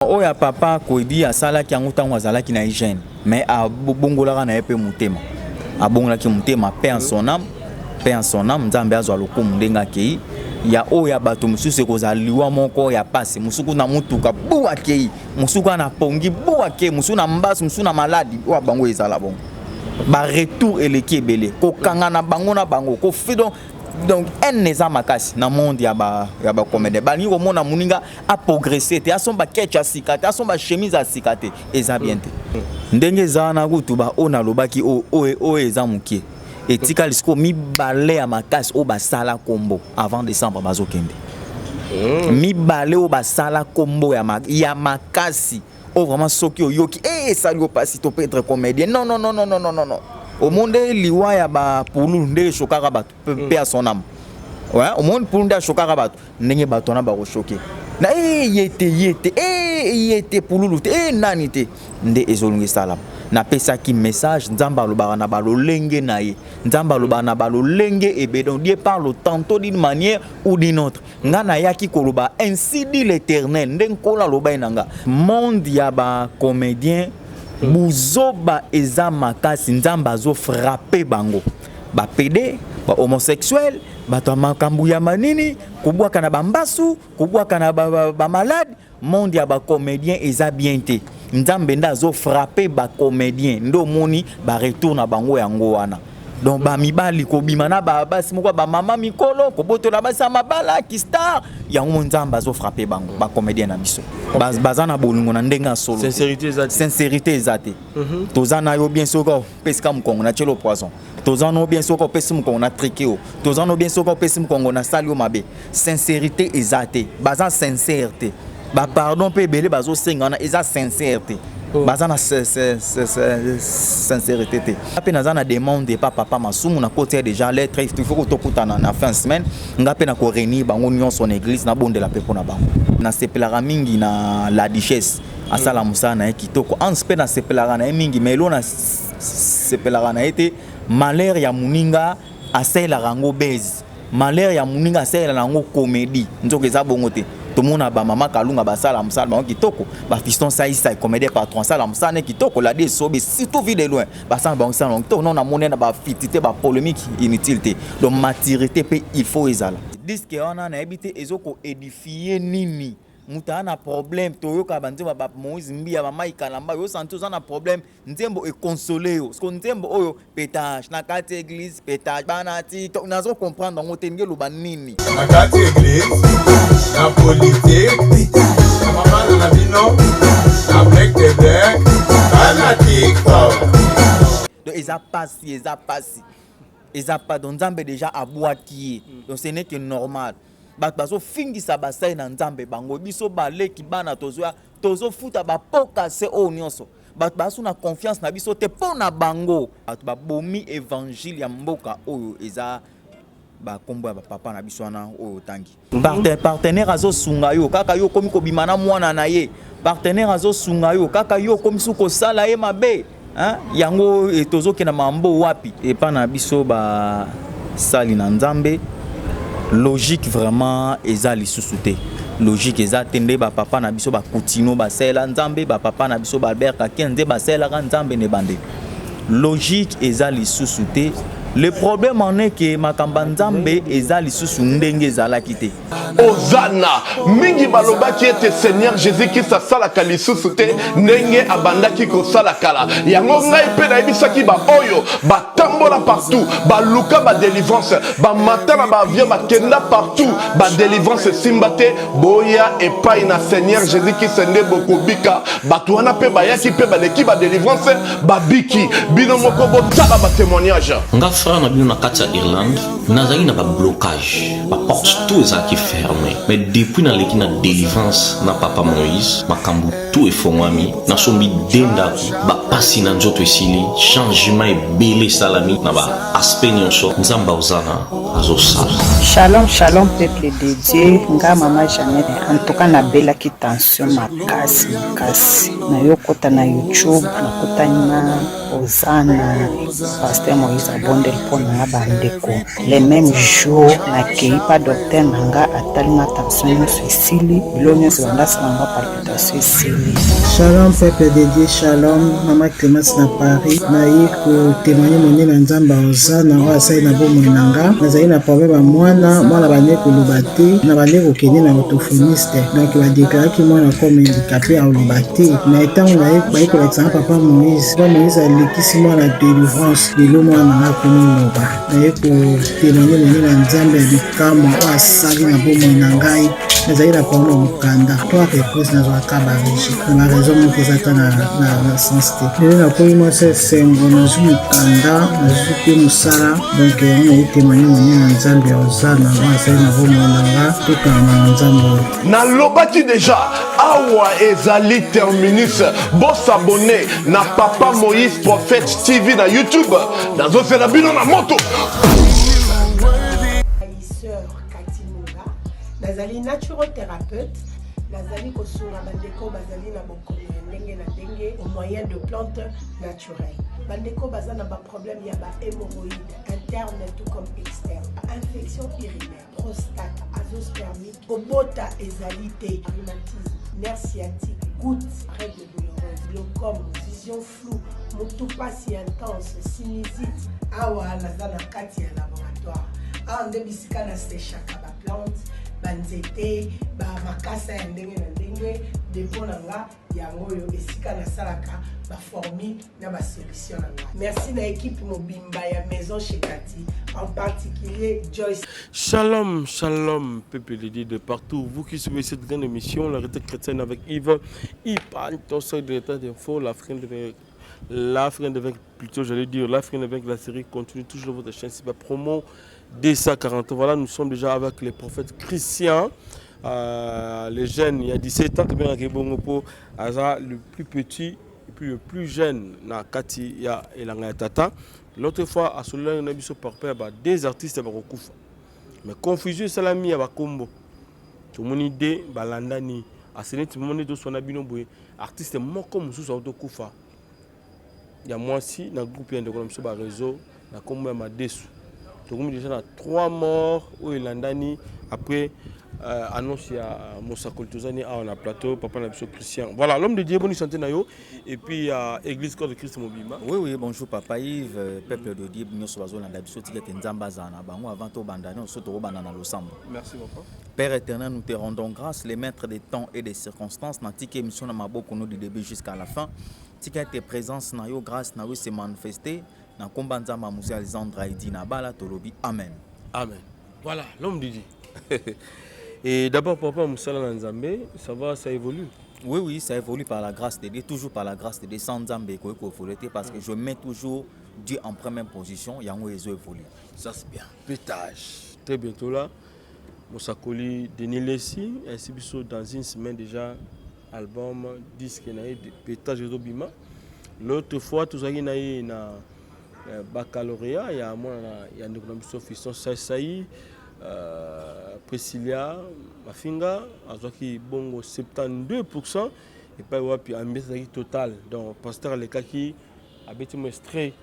oyo ya papa Kwedi asalaki yango ntango azalaki na ye jeune, mais abongolaka na ye mpe motema, abongolaki motema, paix en son âme, paix en son âme. Nzambe azwa lokumu ndenge akei. Ya oyo ya bato mosusu ekozala liwa moko ya pasi, mosuku na motuka bu akei, mosuku na pongi bu akei, mosuku na mbasu, mosuku na maladi. Oyo ya bango ezala bongo, baretour eleki ebele, kokanga na bango na bango kofi. Donc haine eza makasi na monde ya ba ya bacomédien. Balingi komona moninga aprogresse te, asomba ketch ya sika te, asomba chemise ya sika te, eza bien te. Ndenge eza wana kutu, baoyo nalobaki oyo eza mokie, etikali sikoyo mibale ya makasi oyo basala kombo avant décembre bazokende. Mibale oyo basala kombo ya makasi, oyo vraiment soki oyoki e esali yo mpasi to peut être comédien. Non, non, non, non, non, non, non, non. Omoni liwa ya bapululu nde eshokaka bato, paix à son âme. Ouais, omoni pulu nde ashokaka bato, ndenge bato wana bakoshoke na e ye te, ye te, e ye te, pululu te, e nani te, nde ezolinga esalama. Napesaki message: Nzambe alobaka na balolenge na ye, Nzambe alobaka na balolenge ebele. Donc Dieu parle tantôt d'une manière ou d'une autre. Nga nayaki koloba ainsi dit l'Éternel, nde Nkolo alobai na nga. Monde ya bacomédien, buzoba eza makasi. Nzambe azofrappe bango, bapédé, bahomosexuel, bato ya makambo ya manini, kobwaka na bambasu, kobwaka na bamalade. Monde ya bacomédien eza bien te. Nzambe nde azofrappe bacomédien, nde omoni baretour na bango yango wana. Donc bamibali kobima na basi moko, bamama mikolo kobotola basi ya mabala kistar, yango mo Nzambe azofrappe bango. Bacomédien na biso baza na bolingo na ndenge ya solo. Sincérité eza te. Sincérité eza te. Toza na yo bien, soki opesika mokongo na tielo poison. Toza no bien, soki opesi mokongo na trike yo. Toza no bien, soki opesi mokongo na sali yo mabe. Sincérité eza te, baza sincère te. Bapardon mpe ebele bazosenga wana eza sincère te. Baza na sincérité te. Mpe naza na demande epa papa Masumu, nakotia déjà lettre. Il faut tokutana na fin semaine, nga mpe nakoréunir bango nyonso na église, nabondela mpe mpo na bango. Nasepelaka mingi na La Duchesse, asala mosala na ye kitoko. Anse mpe nasepelaka na ye mingi, mais elo nasepelaka na ye te, malheur ya moninga asalelaka yango base, malheur ya moninga asalelaka yango comédie. Nzoka eza bongo te. Tomona bamama Kalunga basala mosala bango kitoko, bafiston Saisai, comédien patron, asala mosala ne kitoko, Ladi Esobe, surtout Vie de Loin, basala bango sala bango kitoko. Non, namoni na bafiti te, bapolémique inutile te. Donc maturité mpe il faut ezala. Disque wana nayebi te ezokoédifie nini. Moto aza na problème, toyoka banzembo ya Moïse Mbiya, bamai Kalamba, yo santi oza na problème, nzembo ekonsole yo. Parce nzembo oyo pétage na kati église, pétage bana ti nazo comprendre yango te, ndenge eloba nini. Na kati église, na politique, na mabala na bino, na black de black, bana TikTok. Donc eza pasi, eza pasi, eza pa. Donc Nzambe déjà abwaki ye, donc ce n'est que normal. Bato bazofingisa basali na Nzambe, bango biso baleki bana tozoya tozofuta bapoka se oyo nyonso. Bato baza na confiance na biso te mpo na bango. Bato babomi évangile ya mboka oyo eza bakombo ya bapapa na biso wana oyo otangi. Partenaire azosunga yo, kaka yo okomi kobima na mwana na ye. Partenaire azosunga yo, kaka yo okomi su kosala ye mabe. Yango tozokenda mambo wapi? Epa na biso basali na Nzambe, logique vraiment eza lisusu te, logique eza te. Nde bapapa na biso bakutino basalela Nzambe, bapapa na biso baAlbert Kaken nde basalelaka Nzambe ne bandeko, logique eza lisusu te. Le problème en est que makambo ya Nzambe eza lisusu ndenge ezalaki te. Ozana mingi balobaki ete Seigneur Jésus Christ asalaka lisusu te ndenge abandaki kosala kala. Yango ngai mpe nayebisaki baoyo batambola partout, baluka badelivrance, bamata na baavion, bakenda partout, badelivrance esimba te. Boya epai na Seigneur Jésus Christ nde bokobika. Bato wana mpe bayaki mpe baleki badelivrance, babiki. Bino moko botala batémoignage. Nga frère na bino na kati ya Irlande, nazalaki na bablocage, baporte tout ezalaki fermé, mais depuis naleki na délivrance na papa Moïse, makambo tout efongwami. Nasombi de ndako, bapasi na nzoto esili, changement ebele esalami na baaspect nyonso. Nzambe aozana azosala. Shalom, shalom, peuple de Dieu. Nga mama Jeannette, en tout cas nabelaki tension makasi makasi. Nayokota na YouTube, nakutani na Hosanna. Pasteur Moïse abondeli mpo na nga bandeko. Le même jour nakei pa docteur na nga atali nga tension nyonso esili, bilo nyonso banda asala nga palpitation esili. Shalom peuple de Dieu, shalom mama Clemence na Paris. Naye kotémoigne monene na Nzambe ya Hosanna oyo asali na bomoi na nga. Nazali na problème ya mwana, mwana bande koloba te, na bande kokende na orthophoniste. Donc badeklaraki mwana comme handicapé akoloba te. Mais ntango naye baye kolakisa nga papa Moïse, papa Moïse alekisi mwana délivrance, lelo mwana na nga akomi loba. Naye kotémoigne monene na Nzambe ya bikamwa oyo asali na bomoi na ngai. Nazali na problème ya mokanda, trois reprises nazwaka barejet na baraison moko eza ata na sens te. Lelo nakomi mwasi esengo, nazwi mokanda, nazwi mpe mosala. Donc yango naye témoigne monene na Nzambe ya Hosanna oyo asali na bomoi na nga. Tokanga na Nzambe oyo. Nalobaki deja awa ezali terminus. Bosabone na Papa Moïse Prophète TV na YouTube. Nazozela bino na moto. Sœur Kati Munga, nazali naturothérapeute, nazali kosunga bandeko bazali na bokono ya ndenge na ndenge au moyen de plantes naturelles. Bandeko baza na baproblème ya bahémorroïde interne tout comme externe, infection urinaire, prostate, azoospermique, kobota ezali te, rhumatisme, nerf sciatique, goutte, règle douloureuse, glaucome, vision floue, motu pasi intense, sinusite. Awa naza na kati ya laboratoire, awa nde bisika nasechaka baplante, banzete, bamakasa ya ndenge na ndenge. Depo na nga yango oyo, esika nasalaka baformule na basolution na nga. Merci na équipe mobimba ya Maison Chez Kati, en particulier Joyce. Shalom, shalom, peuple de Dieu de partout. Vous qui suivez cette grande émission, la retraite chrétienne avec Yves, Yves, ton seul directeur d'info, l'Afrique de plutôt, j'allais dire, l'Afrique avec la série continue toujours votre chaîne, c'est pas promo 240. Voilà, nous sommes déjà avec les prophètes Christian, les jeunes, il y a 17 ans, aza le plus petit et puis le plus jeune na kati ya elanga ya tata. L'autre fois, à celui-là, on a vu par père, des artistes bakokufa. Mais confusion esalami ya bakombo. Tomoni de balandani asene timoni toswana bino boye, artiste moko mosusu autokufa ya mwasi na groupe ya ndeko na biso bareseau na kombo ya Madesu. Tokomi déjà na 3 morts oyo elandani après annonce ya mosakoli. Tozani awa na plateau papa na biso Christian. Voilà, l'homme de Dieu, bonne santé na yo et puis église Corps de Christ mobimba. Oui, bonjour Papa Yves, peuple de Dieu nyonso bazolanda biso, tika ete Nzambe azala na bango. Avant tobanda nyonso, tokobanda na losambo. Merci, papa. Père éternel, nous te rendons grâce, les maîtres des temps et des circonstances. Natiki émission na maboko no du début jusqu'à la fin. Tika ete présence na yo, grâce na yo se manifester. Na komba Nzambe ya Mose Alexandre Aidi na bala tolobi amen. Amen. Voilà, l'homme de Dieu. Et d'abord, papa, mosala na Nzambe, ça va, ça évolue? Oui, ça évolue par la grâce de Dieu, toujours par la grâce de Dieu. Sans Nzambe ekoki koévoluer te parce que je mets toujours Dieu en première position, yango ezo évolue. Ça, c'est bien. Pétage. Très bientôt là, mosakoli Denis Lessi, ainsi biso dans une semaine déjà, album, disque na ye Pétage ezobima. L'autre fois, tozalaki na ye na baccalauréat ya mwana ya ndeko na biso Fiston Saisai, Priscilla Mafinga, azwaki bongo 72% epai wapi ambiance ezalaki total. Donc pasteur alekaki, abeti mo extrait.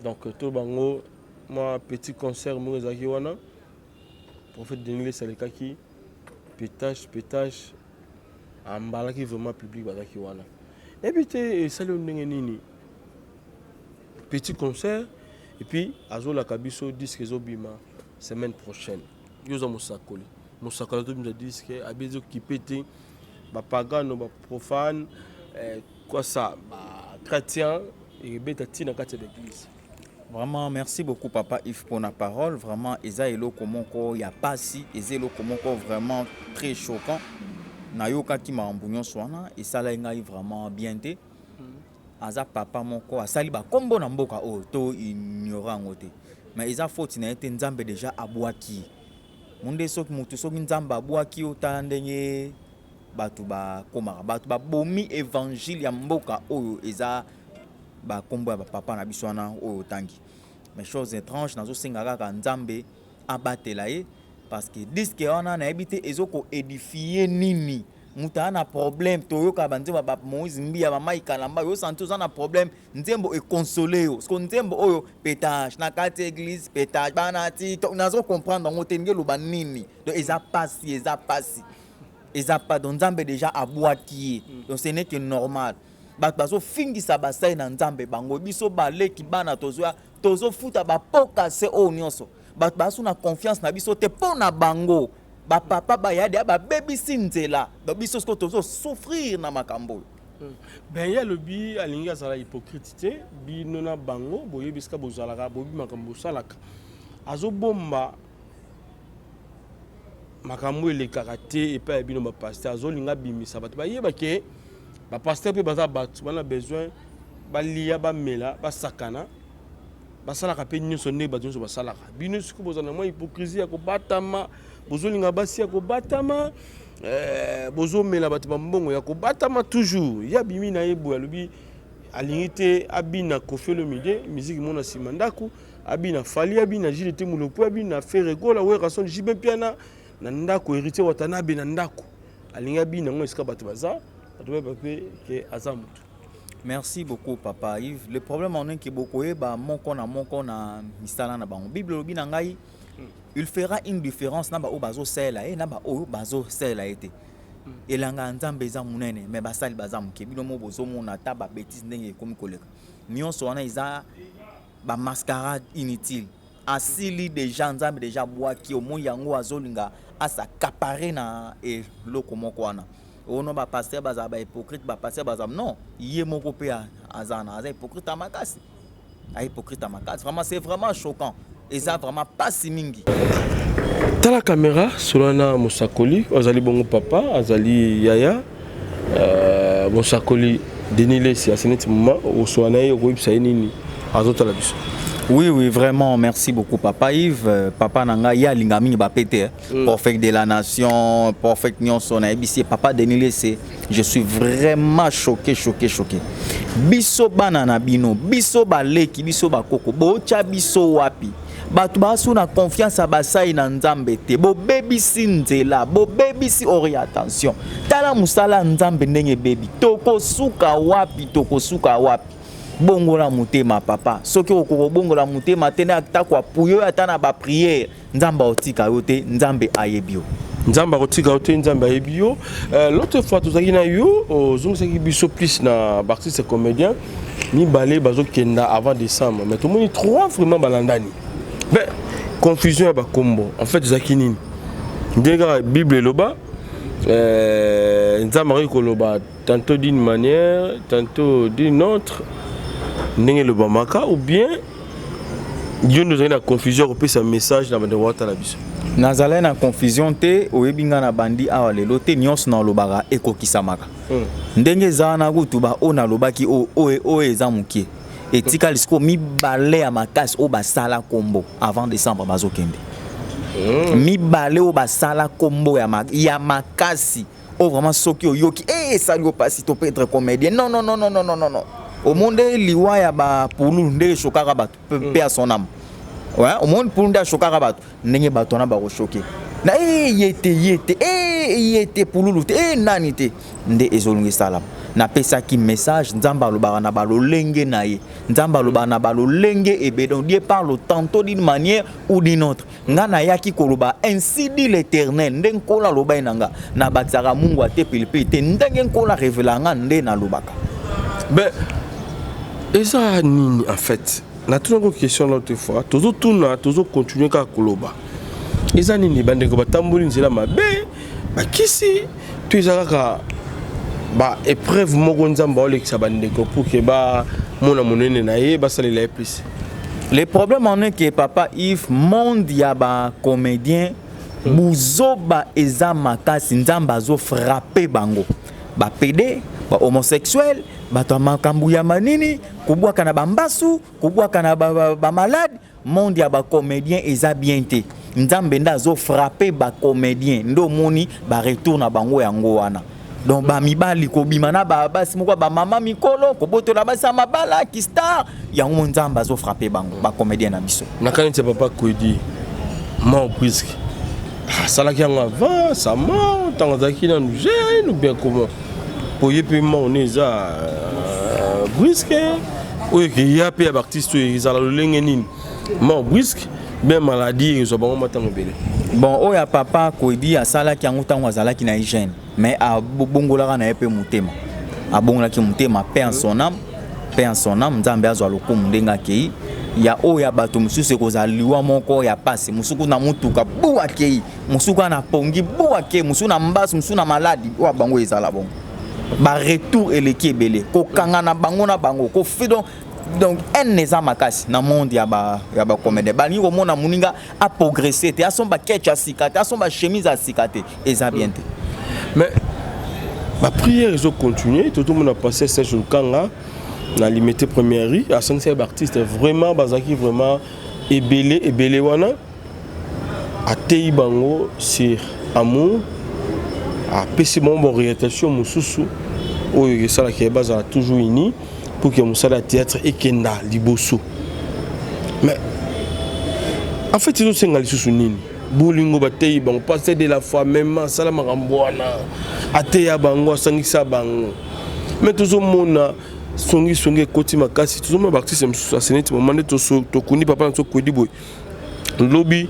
Donc to bango mwa petit concert moko ezalaki wana, prophète Denis Lessi alekaki pétage, pétage ambalaki vraiment public bazalaki wana. Nayebi te esali yo ndenge nini, petit concert et puis azolaka biso disque ezobima semaine prochaine. Yo oza mosakoli, mosakoli azobimisa disque, abi ezokipe te bapagano, baprofane, quoi ça, bachrétien, ebeta ntina kati ya l'église. Vraiment, merci beaucoup Papa Yves pour la parole. Vraiment, eza eloko moko ya pasi, eza eloko moko vraiment très choquant. Nayokaki makambo nyonso wana, esalaki ngai vraiment bien te. Aza papa moko asali bakombo na mboka oyo, to ignore yango te. Mais eza faute na ye te, Nzambe déjà abwaki ye. Monde soki motu, soki Nzambe abwaki yo, tala ndenge bato bakomaka. Bato babomi évangile ya mboka oyo, eza bakombo ya bapapa na biso wana oyo otangi. Mais chose étrange, nazosenga kaka Nzambe abatela ye parce que disque wana nayebi te ezokoédifie nini. Moto aza na problème, toyoka banzembo ya ba Moïse Mbiya, ba Mike Kalamba, yo santi oza na problème, nzembo econsole yo. Parce que nzembo oyo pétage na kati église, pétage bana ti nazo comprendre yango te, ndenge eloba nini. Donc eza pasi, eza pasi, eza pas. Donc Nzambe déjà abwaki ye, donc ce n'est que normal. Bato bazofingisa basali na Nzambe bango, biso baleki bana tozwa, tozofuta bapoka se oyo nyonso. Bato baza na confiance na biso te mpo na bango. Bapapa bayadi ya babebisi nzela, donc biso sikoyo tozosouffrir na makambo oyo. Ben, ye alobi alingi azala hypocrite te. Bino na bango boyebi esika bozalaka, boyebi makambo bosalaka. Azobomba makambo elekaka te epai ya bino bapasteur. Azolinga abimisa bato bayeba ke bapasteur mpe baza bato bana besoin balia, bamela, basakana, basalaka mpe nyonso ndenge bato nyonso basalaka. Bino sikoyo bozala na mwa hypocrisie ya kobatama, bozolinga basi ya kobatama, bozomela bato bambongo ya kobatama toujours. Ye abimi na ye boye, alobi alingi te abina Koffi Olomide musique mona nsima ndako, abina Fally, abina Gilles te Mulopo, abina Ferre Gola, Werrason, JB Mpiana na ndako, Héritier Watanabe na ndako. Alingi abina yango esika bato baza, bato bayeba mpe ke aza motu. Merci beaucoup, papa Yves. Le problème en est que bokoyeba moko na moko na misala na bango. Bible elobi na ngai, il fera une différence na baoyo bazosalela ye na baoyo bazosalela ye te. Elanga ya Nzambe eza monene, mais basali baza moke. Bino mo bozomona ata babêtises ndenge ekomi koleka. Nyonso wana eza bamascarade inutile. Asili déjà, Nzambe déjà abwaki. Omoi yango azolinga as'accaparer na eloko moko wana. Ono bapasteur bazala bahypocrite, bapasteur bazala non, ye moko mpe aza na aza hypocrite ya makasi, ahypocrite ya makasi. Vraiment, c'est vraiment choquant, eza vraiment pasi mingi. Tala caméra, solo na mosakoli azali bongo, papa azali yaya, mosakoli Denis Lesi asi neti moma osola na ye, okoyebisa ye nini? Azotala biso. Oui, vraiment, merci beaucoup, Papa Yves. Papa na nga, ya linga mingi ba pété. Prophète de la nation, prophète nyonso na yebisi Papa Denis Lese, je suis vraiment choqué, choqué, choqué. Biso bana na bino, biso baleki, biso bakoko, bocha biso wapi? Bato basu na confiance ya basali na Nzambe te. Bobebisi nzela, bobebisi orientation. Tala mosala ya Nzambe ndenge ebebi. Tokosuka wapi? Tokosuka wapi? Bongola motema, papa. Soki okoki kobongola motema te, na ata koapuye oyo, ata na baprière, Nzambe aotika yo te. Nzambe ayebi yo. Nzambe akotika yo te, Nzambe ayebi yo. L'autre fois tozalaki na yo, ozongisaki biso plus na baartiste comédien mibale bazokenda avant décembre, mais tomoni trois vraiment balandani. Mais confusion ya bakombo en fait ezalaki nini? Ndenge kaka Bible eloba, Nzambe akoki koloba tantôt d'une manière, tantôt d'une autre, ndenge elobamaka, ou bien yo nde ozali na confusion ya kopesa message na bandeko batala biso? Nazalaki na confusion te. Oyebi ngai na bandi awa lelo te. Nyonso nalobaka ekokisamaka. Ndenge eza wana kutu, baoyo nalobaki oyo oyo eza mokie, etikali sikoyo mibale ya makasi oyo basala kombo avant décembre bazokende. Mibale oyo basala kombo ya makasi, oyo vraiment soki oyoki e esali yo mpasi. To peut être comédien, non, non, non, non, non, non, non, non. Omonde liwa ya bapululu nde eshokaka bato, mpe ya son âme. Ouais, omoni pulu nde ashokaka bato, ndenge bato wana bakoshoke na e ye te, ye te, e ye te, pululu te, e nani te, nde ezolinga esalama. Napesaki message. Nzambe alobaka na balolenge na ye, Nzambe alobaka na balolenge ebele. Donc Dieu parle tantôt d'une manière ou d'une autre. Nga nayaki koloba ainsi dit l'Éternel, nde Nkolo alobai na nga. Nabakisaka mungwa te, pilipili te. Ndenge Nkolo arevela nga nde nalobaka. Ben, eza nini en fait? Natunaki question l'autre fois, tozotuna, tozocontinue kaka koloba. Eza nini? Bandeko batamboli nzela mabe, bakisi to eza kaka ba épreuve moko Nzambe aolekisa bandeko pour ke bamona monene na ye, basalela ye plus? Le problème en est que, papa Yves, monde ya bacomédien, buzoba eza makasi. Nzambe azofrappe bango, bapédé, bahomosexuel, bato ya makambo ya manini, kobwaka na bambasu, kobwaka na bamalade. Monde ya bacomédien eza bien te. Nzambe nde azofrappe bacomédien, nde omoni baretour na bango yango wana. Donc bamibali kobima na basi moko, bamama mikolo kobotola basi ya mabala, kistar yango. Mo Nzambe azofrappe bango, bacomédien na biso. Nakanisi ya papa Kwedi mort puisque Asalaki yango avant sa mort, ntango azalaki nanu jeune ou bien comment? Po ye mpe mort ne eza euh, brusque oyo ekeya mpe ya baartiste oyo ezala lolenge nini? Mort brusque bien maladie ezwa bango mwa ntango ebele. Bon, oyo ya papa Kwedi asalaki yango ntango azalaki na hygiène, mais abongolaka na ye mpe motema, abongolaki motema, paix en son âme, paix en son âme. Nzambe azwa lokumu ndenge akei. Ya oyo ya bato mosusu ekozala liwa moko ya pasi, mosuku na motuka bu akei, mosuku na pongi bu akei, mosuku na mbasu, mosuku na maladi. Oyo ya bango ezala bongo, baretour eleki ebele, kokanga na bango na bango kofi. Donc haine eza makasi na monde ya ba ya ba comédien. Balingi komona moninga aprogresse te, asomba ketch ya sika te, asomba chemise ya sika te, eza bien te. Mais baprière ezocontinue. Totomona pasteur Serge Lukanga na Limete Première Rue, asangisaki baartiste vraiment bazalaki vraiment ebele ebele wana, ateyi bango sur amour, apesi bango baorientation mosusu oyo esalaka ye bazala toujours unis pour que mosala ya théâtre ekenda liboso. Mais en fait, ezosenga lisusu nini? Bolingo bateyi bango, pasteur de la foi même asala makambo wana, ateya bango, asangisa bango, mais tozomona songisongi ekoti makasi. Tozomona baartiste mosusu aseneti moma nde tokundi papa na biso Kwedi boye, lobi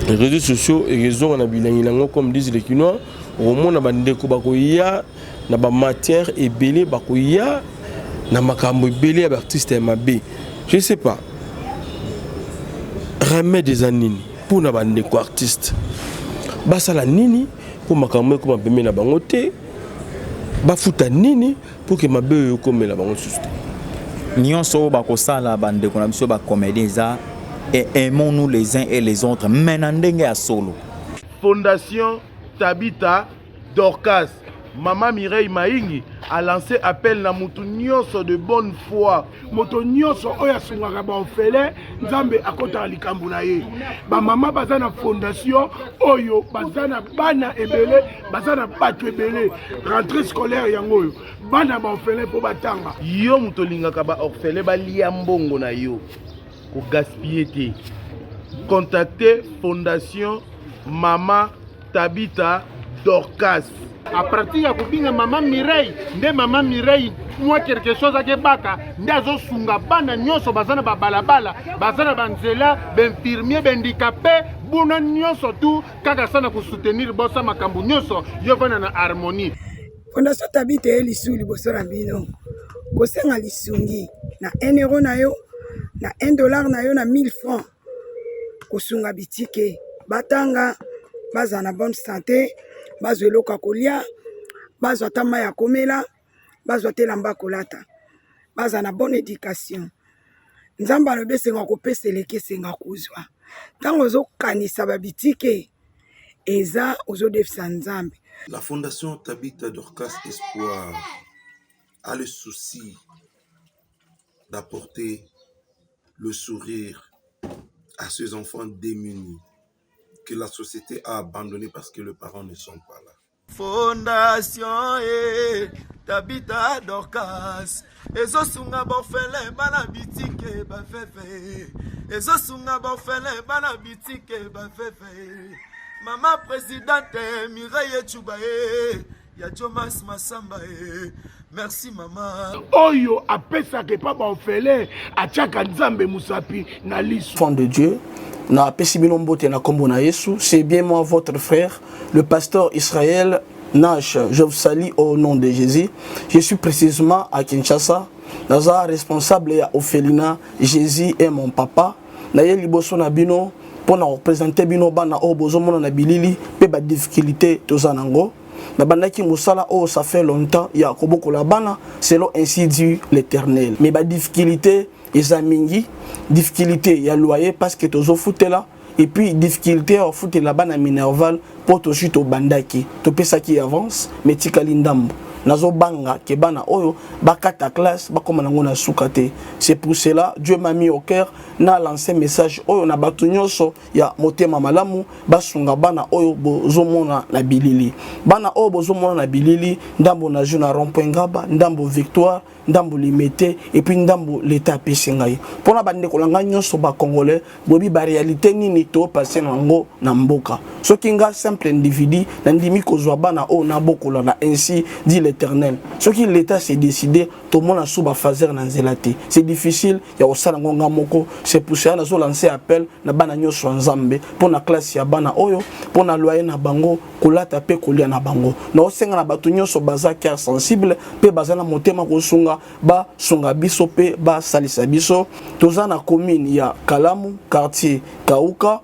réseaux sociaux ekozonga na bilangi nango, comme disent les Kinois. Okomona bandeko bakoya na bamatière ebele, bakoya na makambo ebele ya baartiste ya mabe. Je sais pas remède eza nini mpona bandeko artiste, basala nini mpo makambo ekoma pembeni na bango te, bafuta nini mpo ke mabe oyo ekomela bango lisusu te. Nyonso oyo bakosala bandeko na biso bacomédien eza aimons-nous les uns et les autres, mais na ndenge ya solo. Fondation Tabitha Dorcas, Mama Mireille Maingi a lancé appel na mutu nyonso de bonne foi. Moto nyonso oyo asungaka baorphelin, Nzambe akotaka likambo na ye. Bamama baza na fondation oyo, baza na bana ebele, baza na bato ebele. Rentrée scolaire yango oyo, bana baorphelin mpo batanga. Yo moto olingaka baorphelin balia mbongo na yo, kogaspille te. Contacte Fondation Mama Tabitha Dorcas. A partir ya kobinga mama Mireille, nde mama Mireille mwa quelque chose akebaka nde azosunga bana nyonso baza na babalabala, baza na banzela, bainfirmier, bahandicapé, buna nyonso tu kaka sana kosoutenir bosa makambo nyonso yo vanda na harmonie. Fondation Tabitha ye lisu liboso na bino kosenga lisungi na 1 euro na yo, na 1 dollar na yo, na 1000 francs, kosunga bitike batanga, bazala na bonne santé, bazwa eloko ya kolia, bazwa ata mai ya komela, bazwa te elamba ya kolata, bazala na bonne éducation. Nzambe alobi esenga kopesa eleki esenga kozwa. Ntango ozokanisa babitike eza ozodefisa Nzambe. La Fondation Tabitha Dorcas Espoir a le souci d'apporter le sourire à ces enfants démunis que la société a abandonnés parce que les parents ne sont pas là. Fondation e Tabitha Dorcas ezosunga baorphelin, bana bitike, baveve, ezosunga baorphelin, bana bitike, baveve. Mama présidente Mireille Echuba e ya Jomas Masamba e, merci mama. Oyo apesaka epa baorphelin atiaka Nzambe mosapi na liso. Enfant de Dieu, na apesi bino mbote na kombo na Yesu. C'est bien moi, votre frère, le pasteur Israël Nash. Je vous salue au nom de Jésus. Je suis précisément à Kinshasa, naza responsable ya orphelinat Jésus est mon papa. Naye liboso na bino mpo na kopresente bino bana oyo bozomona na bilili mpe badifficulté toza nango. Nabandaki mosala oyo ça fait longtemps ya kobokola bana selon ainsi dit l'Éternel, mais badifficulté eza mingi. Difficulté ya loyer parce que tozofutela, et puis difficulté ya kofutela bana minerval mpo tozwi, tobandaki, topesaki avance mais tikali ndambo. Nazobanga ke bana oyo bakata classe, bakoma nango na suka te. C'est pour cela Dieu m'a mis au cœur na lancer message oyo na bato nyonso ya motema malamu, basunga bana oyo bozomona na bilili. Bana oyo bozomona na bilili, ndambo na jeu na rond-point Ngaba, ndambo Victoire, ndambo Limete, et puis ndambo l'État apesi ngai. Mpona bandeko na ngai nyonso bacongolais, boyebi baréalité nini topase nango na mboka. Soki nga simple individu nandimi kozwa bana oyo nabokola na ainsi dit l'Éternel, soki l'État s'est décidé, tomona su bafaser na nzela te, c'est difficile ya kosala yango nga moko. C'est pour cela nazolancer appel na bana nyonso ya Nzambe mpo na classe ya bana oyo, mpo na loyer na bango, kolata mpe kolia na bango. Naosenga na bato nyonso baza cœur sensible mpe baza na motema kosunga, basunga biso mpe basalisa biso. Toza na commune ya Kalamu, quartier Kauka,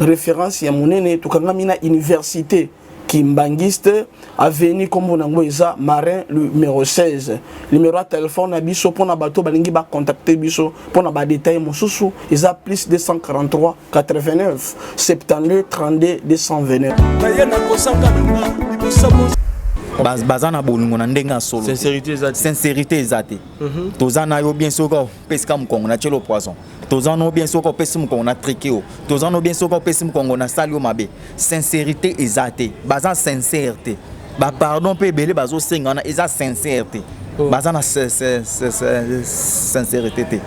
référence ya monene. Tokangami na université Kimbangiste, avenue nkombo nango eza Marin numéro 16. Numéro ya telefone na biso mpona bato balingi bacontacte biso mpona badetail mosusu eza plus 243 89 72 32 229. Naye nakosanga nanga liboso. Baza na bolingo na ndenge ya solo. Sincérité eza te. Sincérité eza te. Toza na yo bien, soki opesika mokongo na tielo poison. Toza no bien, soki opesi mokongo na trike yo. Toza no bien, soki opesi mokongo na sali yo mabe. Sincérité eza te, baza sincère te. Bapardon mpe ebele bazosenga wana eza sincère te. Baza na sincérité te.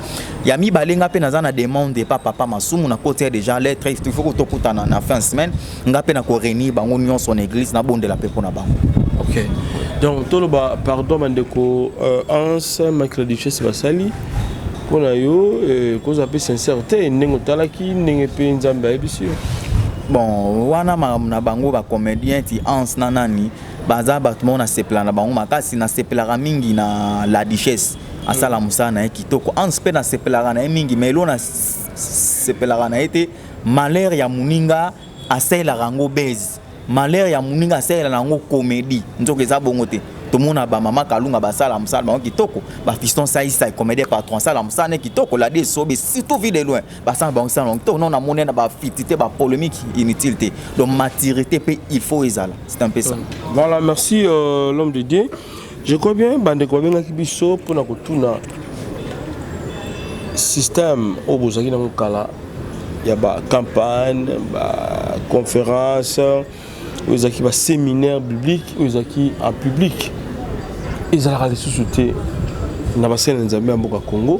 Ya mibale, nga mpe naza na demande epa papa Masumu. Nakoti ya déjà lettre, il faut tokutana na fin semaine. Nga mpe na koréunir bango nyonso na église, nabondela mpe mpona bango. Ok, donc toloba pardon, bandeko Anse Mike la Duchesse basali mpona yo, kozwa mpe sincère te ndenge otalaki, ndenge mpe Nzambe ayebisi yo. Bon, wana makambo na bango bacomédien ti Anse na nani, baza bato moko nasepela na bango makasi. Nasepelaka mingi na la Duchesse, asala mosala na ye kitoko. Anse mpe nasepelaka na ye mingi, mais elo nasepelaka na ye te, malheur ya moninga asalelaka yango base, malheur ya moninga asalelaka yango comédie. Nzoka eza bongo te. Tomona bamama Kalunga basala mosala bango kitoko, bafiston Saisai comédien patron asala mosala ne kitoko, ladi esobe, surtout Vie de Loin, basala bango sala bango kitoko. Non, namoni na bafiti te, bapolémique inutile te. Donc maturité mpe il faut ezala, c'est un peu ça. Voilà, merci l'homme de Dieu. Je crois bien bandeko babengaki biso mpona kotuna système oyo bozalaki nango kala ya bacampagne, baconférence oyo ezalaki, baséminaire biblique oyo ezalaki en public, ezalaka lisusu te na basali na Nzambe ya mboka Congo.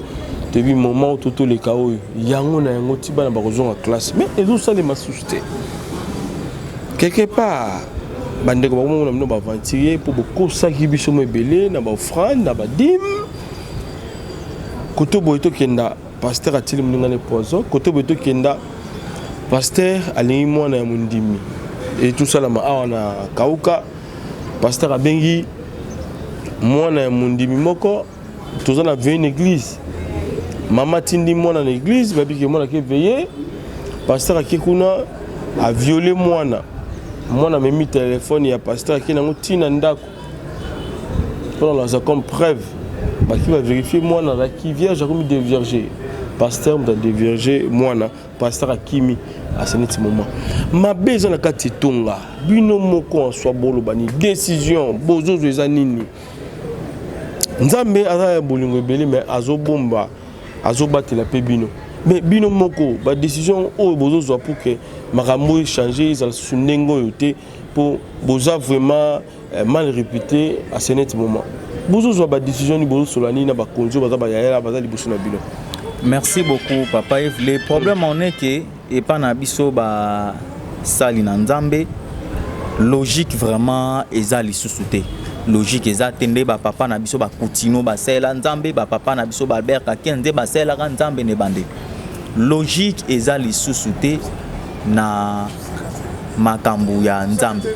Toyebi moment oyo totoleka oyo yango na yango ti bana bakozonga classe, mais ezosalema susu te. Quelque part bandeko bakomona bino baaventurier mpo bokosaki biso mo ebele na baoffrande, na badîme. Koto boye tokenda, pasteur atili moninga na poison. Koto boye tokenda, pasteur alingi mwana ya mondimi. Etosalama awa na Kauka, pasteur abengi mwana ya mondimi moko. Toza na veille na église, mama atindi mwana na église, babiki mwana ake veille, pasteur ake kuna aviole mwana. Mwana amemi telefone ya pasteur, ake nango ntina ndako mpona naza comme preuve. Baki baverifie, mwana azalaki vierge, akomi dévierge. Pasteur moto adévierge mwana, pasteur akimi. Ase neti moment mabe eza na kati etonga. Bino moko en soi boloba ni décision bozozwa eza nini? Nzambe aza ya bolingo ebele, mais azobomba, azobatela mpe bino. Mais bino moko badécision oyo bozozwa pour que makambo oyo echange, ezala susu ndenge oyo te, mpo boza vraiment mal réputé à ce net moment. Bozozwa badécision nini? Bozosola nini na bakonzi oyo baza bayayala, baza liboso na bino? Merci beaucoup, papa Yves. Le problème en est que epa na biso basali na Nzambe, logique vraiment eza lisusu te. Logique eza te. Nde bapapa na biso bakutino basalela Nzambe, bapapa na biso baAlbert Kaken nde basalelaka Nzambe ne bande. Logique eza lisusu te na makambo ya Nzambe.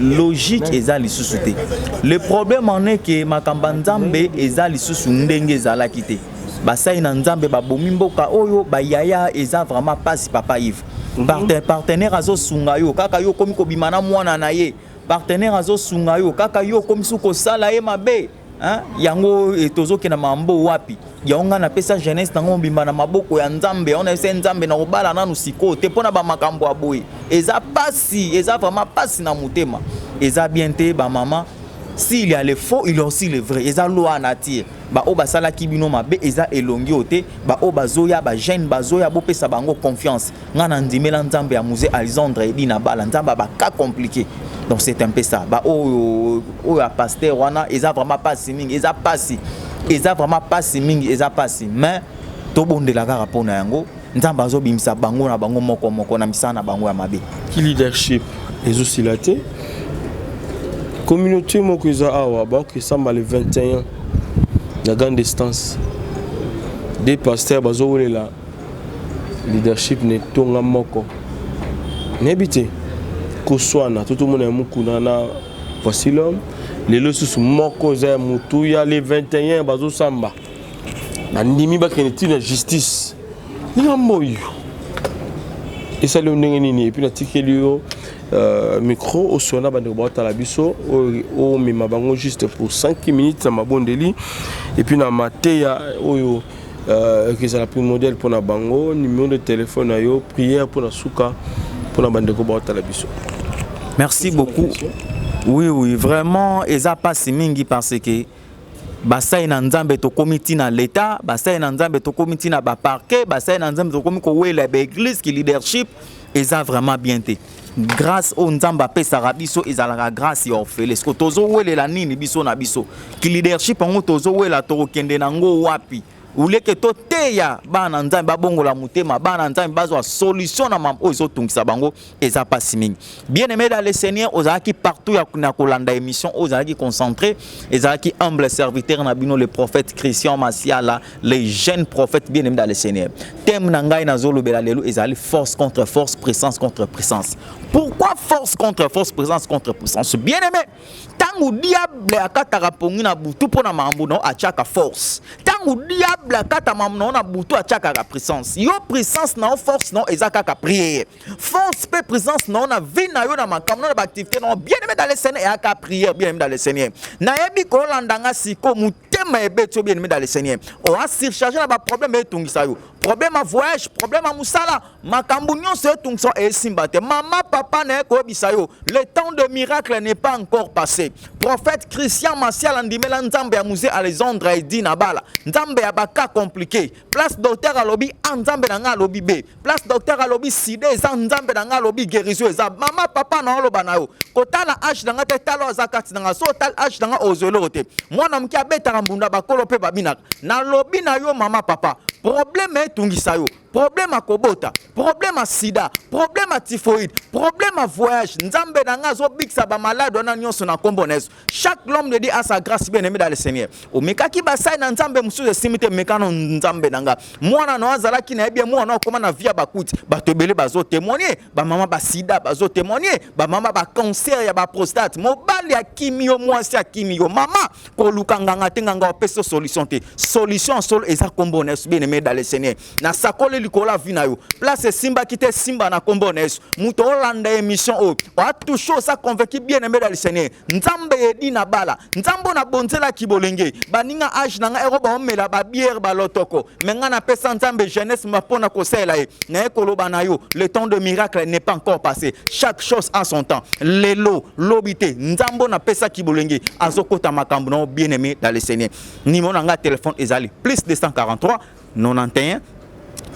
Logique eza lisusu te. Le problème en est que makambo ya Nzambe eza lisusu ndenge ezalaki te. Basali na Nzambe babomi mboka oyo. Bayaya, eza vraiment pasi, papa Yves. Partenaire azosunga yo, kaka yo okomi kobima na mwana na ye. Partenaire azosunga yo, kaka yo okomi su kosala ye mabe. Hein? Yango tozokenda mambo wapi? Yango ngai napesa jeunesse nango mobimba na maboko ya Nzambe. Yango nayebisa Nzambe na kobala nanu sikoyo te mpona bamakambo ya boye. Eza pasi, eza vraiment pasi na motema. Eza bien te ba mama. S'il y a le faux, il y a aussi le vrai. Eza loi nature. Ba oyo basalaki bino mabe eza elongi oyo te. Ba oyo bazoya ba jeune bazoya bopesa bango confiance. Nga na ndimela Nzambe ya Mzee Alexandre Edi na bala Nzambe ba cas compliqué. Donc c'est un peu ça. Ba oyo oyo ya pasteur wana eza vraiment pasi mingi, eza pasi. Eza vraiment pasi mingi, eza pasi. Mais tobondela kaka mpo na yango. Nzambe azobimisa bango na bango moko moko na misala na bango ya mabe. Ki leadership ezosila te. Communauté moko eza awa bakesamba le 21 na grande distance. Des pasteurs bazowelela leadership na etonga moko. Nayebi te koswana to tomona ya mukuna na voici l'homme lelo susu moko eza ya motuya le 21 bazosamba bandimi bakende ti na justice likambo oyo esali yo ndenge nini epuis natikeli yo euh, micro osona bandeko baotala biso oyo omema bango juste pour 5 minutes na mabondeli epuis na mateya oyo euh, ekozala primordial mpo na bango numéro de téléphone na yo prière mpo na suka mpo na bandeko baotala biso. Merci beaucoup. Oui, oui, vraiment eza pasi mingi parce que basali na Nzambe tokomi ti na l'État, basali na Nzambe tokomi ti na ba parquet, basali na Nzambe tokomi kowela ba église ki leadership eza vraiment bien te. Grâce oyo Nzambe apesaka biso ezalaka grâce ya ofele. Siko tozowelela nini biso na biso? Ki leadership yango tozowela tokokende nango wapi? Uleke toteya bana Nzambe babongola motema, bana Nzambe bazwa solution na mambo oyo ezotungisa bango, eza pasi mingi. Bien aimé dans le Seigneur, ozalaki partout ya na kolanda émission, ozalaki concentré, ezalaki humble serviteur na bino le prophète Christian Masiala, le jeune prophète bien aimé dans le Seigneur. Thème na ngai nazolobela lelo ezali force contre force, puissance contre puissance. Pourquoi force contre force, puissance contre puissance? Bien aimé, Tango diable akataka pongi na butu mpo na makambo na yo atiaka force. Tango diable akata makambo na yo na butu atiakaka puissance. Yo puissance na yo force na yo eza kaka prière. Force mpe puissance na yo na vie na yo na makambo na yo na ba activité na yo bien aimé dans le Seigneur eyaka prière bien aimé dans le Seigneur. Nayebi kolanda nga siko motema ebeti yo bien aimé dans le Seigneur. Oa surcharge na ba problème etungisa yo. Problème ya voyage, problème ya musala. Makambo nyonso etungisa esimba te. Mama papa na ye koyebisa yo, le temps de miracle n'est pas encore passé. Prophète Christian Masiala ndimela Nzambe ya Mzee Alexandre Edi na bala. Nzambe ya ba cas compliqué. Place docteur alobi A, Nzambe na nga alobi B. Place docteur alobi sida eza, Nzambe na nga alobi guérison eza. Mama papa na oloba na yo. Kotala âge na nga te, tala aza kati na nga. So otala âge na nga ozwa eloko te. Mwana moke abetaka mbunda bakolo pe babinaka. Nalobi na yo mama papa, problème etungisa yo. Problème ya kobota, problème ya sida, problème ya typhoïde, problème ya voyage. Nzambe na nga azobikisa ba malade wana nyonso na kombo na Yesu. Chaque l'homme de Dieu a sa grâce bien aimé dans le Seigneur. Omekaki basali na Nzambe mosusu esimbi te, meka no Nzambe na nga. Mwana na azalaki na ye bien, mwana akoma na vie ya bakuti. Bato ebele bazo témoigner, ba mama ba sida bazo témoigner, ba mama ba cancer ya ba prostate. Mobali akimi yo, mwasi akimi yo. Mama koluka nganga te, nganga opesa solution te. Solution solo eza kombo na Yesu bien aimé dans le Seigneur. Nasakoli likolo ya vie na yo. Place esimbaki te, simba na kombo na Yesu. Moto olanda émission oyo, oa touché, oza convaincu bien aimé dans le Seigneur. Nzambe edi na bala. Nzambe na bonzelaki bolenge. Baninga âge na nga ero ba omela ba bière ba lotoko. Mais nga na pesa Nzambe jeunesse ma pona kosalela ye. Na ye koloba na yo, le temps de miracle n'est pas encore passé. Chaque chose a son temps. Lelo, lobi te. Nzambe na pesa ki bolenge azokota makambo na yo bien aimé dans le Seigneur. Numéro na nga téléphone ezali plus 243 91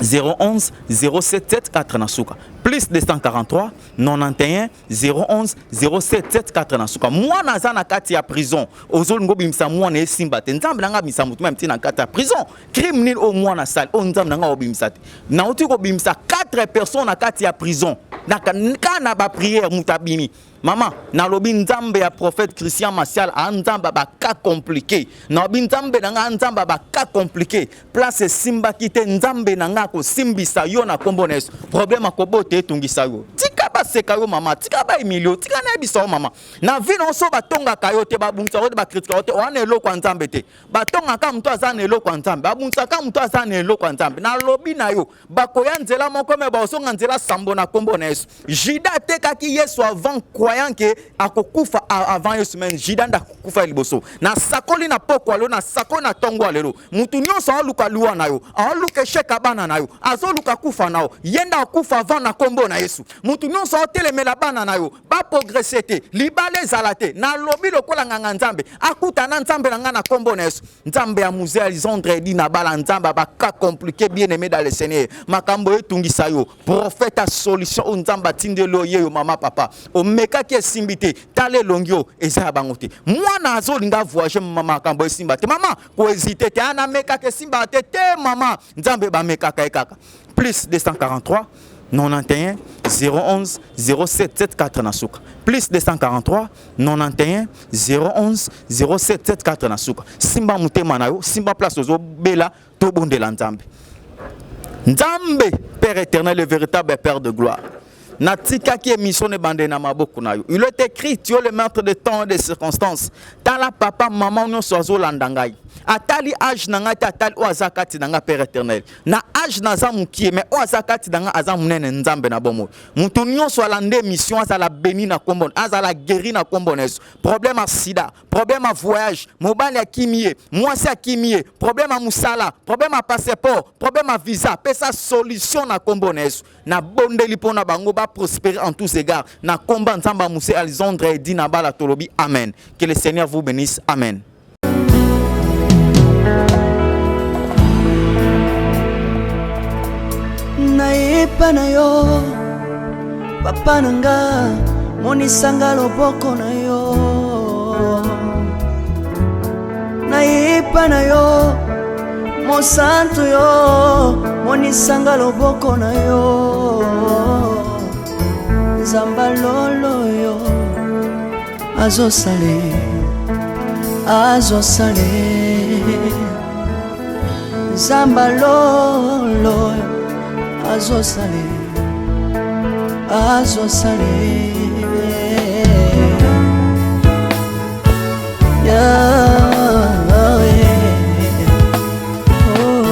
011 077 4 na suka plus 243 91 011 077 4 na suka. Mwana aza na kati ya prison, ozolinga obimisa mwana esimba te. Nzambe na nga abimisa motu meme ti na kati ya prison. Crime nini oyo mwana asali oyo Nzambe na nga obimisa te? Nauti kobimisa 4 personnes na kati ya prison na ka na ba prière moto abimi. Mama, nalobi Nzambe ya prophète Christian Masiala a Nzambe ba cas compliqué. Nalobi Nzambe na nga Nzambe ba cas compliqué. Place esimbaki te, Nzambe na nga akosimbisa yo na kombo na Yesu. Problème akobota etungisa yo. Tika baseka yo mama, tika ba humilier yo, tika nayebisa yo mama. Na vie na yo batongaka yo te, babungisa yo te, bakritika yo te, wana eloko ya Nzambe te. Batongaka moto aza na eloko ya Nzambe, babungisaka moto aza na eloko ya Nzambe. Nalobi na yo, bakoya nzela moko me bazonga nzela sambo na kombo na Yesu. Judas atekaki Yesu avant croyant que akokufa avant Yesu, mais Judas nde akokufa liboso. Nasakoli na pokwa lelo, nasakoli na tongo ya lelo, mutu nyonso aluka liwa na yo, aluka échec ya bana na yo, azoluka kufa na yo, ye nde akufa avant na kombo na Yesu. Mutu nyonso aotelemela bana na yo baprogrese te, libala ezala te, nalobi lokola nganga Nzambe akutana Nzambe na ngai na nkombo na Yesu. Nzambe ya Mzee Alexandre Edi na bala Nzambe ba cas compliqué bien aimé dans le Seigneur. Makambo etungisa yo, prophète a solution oyo Nzambe atindeli yo yeyo mama papa. Omekaki esimbi te, tala elongi oyo eza ya bango te. Mwana azolinga voyager mama makambo esimba te. Mama ko hésiter te, ana mekaka esimba te te mama. Nzambe bamekaka ye kaka. Plus 243 91 011 0774 na suka. Plus 243 91 011 0774 na suka. Simba motema na yo, simba place ozobela, tobondela Nzambe. Nzambe, Père éternel, le véritable Père de gloire. Natikaki émission ne bande na maboko na yo. Il est écrit, tu es le maître de temps et de circonstances. Tala papa, maman nyonso azolanda ngai. Atali âge na ngai te, atali oyo aza kati na ngai, Père éternel. Na âge naza mokie, mais oyo aza kati na ngai aza monene, Nzambe na bomoi. Moto nyonso alanda émission azala béni na kombo, azala guéri na kombo na Yesu. Problème ya sida, problème ya voyage, mobali akimi ye, mwasi akimi ye, problème ya mosala, problème ya passeport, problème ya visa, pesa solution na kombo na Yesu. Nabondeli mpo na bango baprospérer en tous égards na komba Nzambe ya Mose Alexandre Edi na bala, tolobi amen. Que le Seigneur vous bénisse. Amen. Nayepa na yo papa na nga, monisanga loboko na yo. Nayepa na yo mosantu yo, monisanga loboko na yo. Nzamba lolo yo azosale, azosale. Nzamba lolo azosale, azosale. Oh.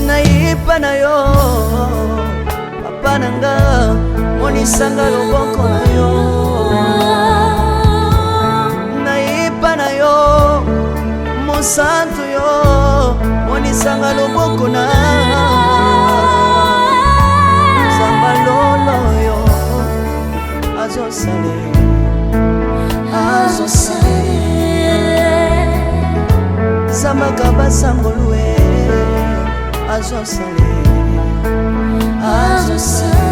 Nayepa na yo papa na nga, monisanga loboko na yo. Nayepa na yo mosantu yo, monisanga loboko na Nzamba lolo yo azosale, azosale. Zambaka basangolue azosale, azosale.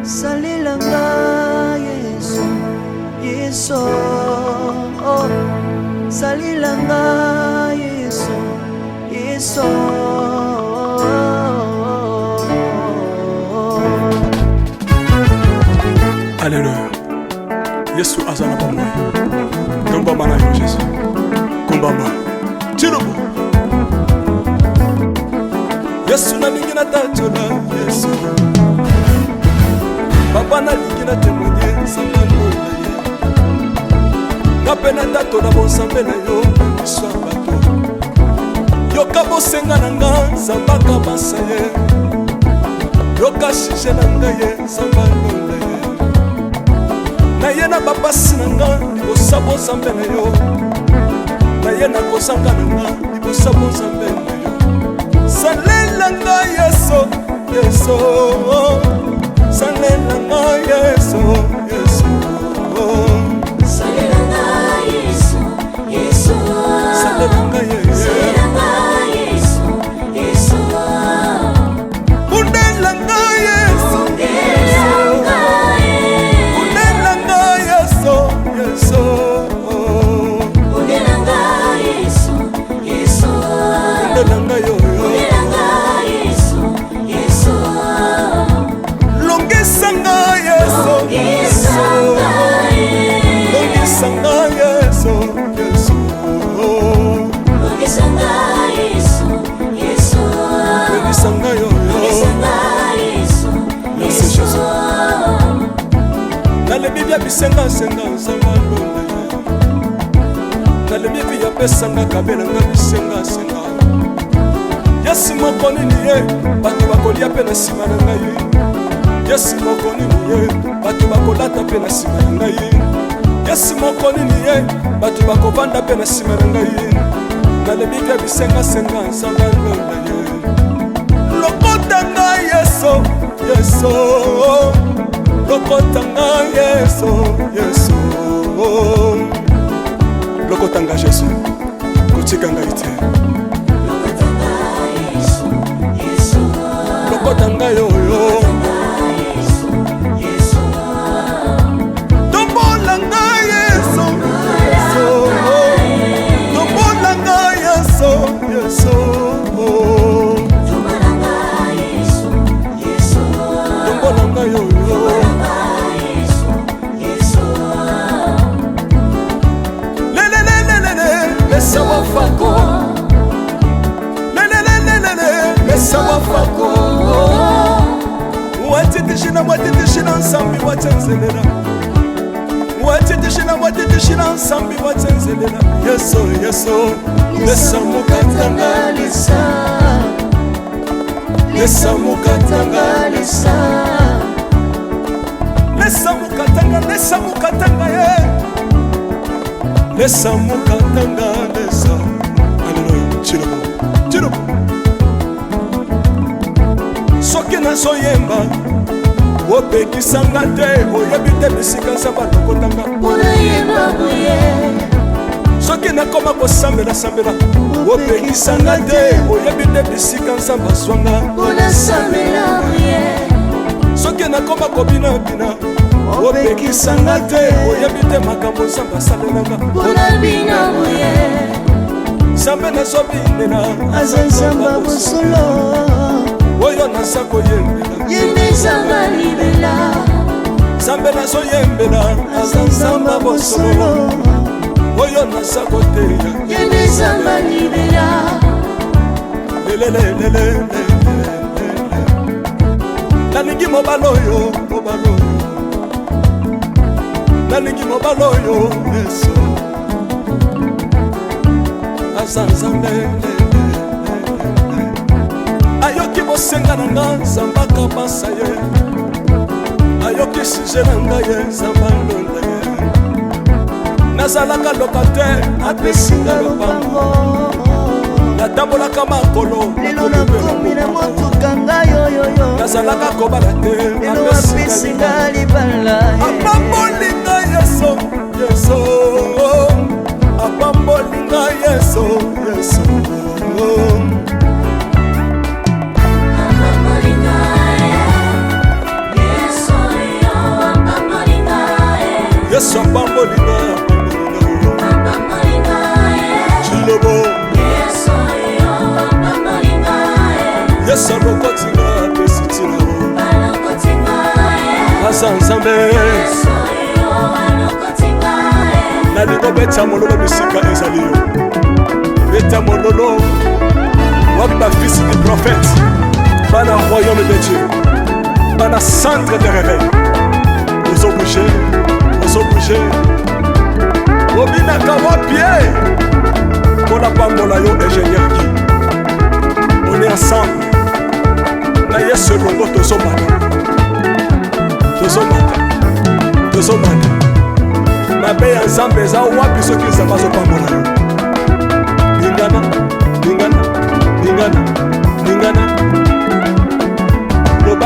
Salelanga Yesu, Yesu, oh. Salelanga Yesu, Yesu. Alleluya, Yesu aza na bomoi. Tombama na yo Jésus, kumbama tilobo. Yesu nalingi natatola Yesu papa, nalingi na témoigne nzambe lola ye. Nga mpe natatola bonzambe na yo na miso ya bato. Yoka bosenga na nga Nzambe akabasa ye, yoka sujet na ngai ye Nzambe alola ye. Naye na bapasi na nga libosa bonzambe na yo, naye na kozanga na nga libosa bonzambe na yo. Salela nga Yesu, Yesu, salela nga Yesu, Yesu. Salela nga Yesu, Yesu. Salela nga Yesu. Salela nga Yesu, Yesu. Bundela nga Yesu. Bundela nga ye. Bundela nga Yesu, Yesu. Bundela nga Yesu, Yesu. Bundela nga yo, yo. Bundela nga Yesu, Yesu. Longisa nga Yesu. Longisa nga ye. Longisa nga Yesu, Yesu. Longisa nga Yesu, Yesu. Longisa nga yo, yo. Longisa nga Yesu, Merci, Yesu. Jésus. Nalebi bia bisengasenga Nzambe alola ye, nalebi bi apesanga kabelanga bisengasenga. Yesu moko nini ye bato bakolia mpe na nsima na ngai, Yesu moko nini ye bato bakolata mpe na nsima na ngai, Yesu moko nini ye bato bakovanda mpe na nsima na ngai. Nalebi bia bisengasenga Nzambe alola ye. Lokota ngai Yesu, Yesu. Lokota ngai Yesu, Yesu. Lokota ngai Yesu, kotika ngai te. Lokota ngai oyo. Tombola ngai Yesu, Yesu. Tombola ngai Yesu, Yesu. Tombola ngai oyo. Lelelelelele, lesa wafako. Lelelelelele, lesa wafako. Watitishina, watitishina nsambi watenzelela. Watitishina, watitishina nsambi watenzelela. Yesu, Yesu, lesa mukatanga lesa. Lesa mukatanga lesa. Lesa mukatanga, lesa mukatanga ye. Lesa mukatanga lesa. Alléluia. Tshilombo, Tshilombo. Soki nazoyemba opekisanga te, oyebi te bisika nzambe alokotanga. Soki nakoma kosambela-sambela opekisanga te, oyebi te bisika nzambe azwanga. Soki nakoma kobinabina opekisanga te, oyebi te makambo nzambe asalelanga. Nzambe nazobinela aza nzambe ya bosolo, oyo naza koyembela ye nde nzambe ya libela. Nzambe nazoyembela aza nzambe ya bosolo, oyo naza koteya ye nde nzambe ya libela. Lelelelelele, nalingi mobali oyo, mobali oyo, nalingi mobali oyo Yesu aza nzambe. Ayoki bosenga na nga, nzambe akabasa ye. Ayoki sujet na ngai ye, nzambe alonda ye. Nazalaka loka te, apesinga lopango. Natambolaka makolo, lelo nakomi na motuka ngai oyoyo. Nazalaka kobala te, lelo apesinga libala. Apamboli ngai Yesu, Yesu. Apamboli ngai Yesu, Yesu. Yesu apamboli ngai, apamboli ngai. Tshilobo, Yesu alokoti ngai, apesi ntina. Aza nzambe. Nalingi obeta mololo bisika ezali yo, beta mololo. Wapi bafils du prophète, bana royaume de Dieu, bana centre de réveil? Ozobouge, ozobouge, obinaka wapi ye? Mpona pambola yo, ingénieur Guy. On est ensemble na Yesu elongo, tozomata, tozomata, tozomata. Mabe ya Nzambe eza wapi soki Nzambe azopambola yo?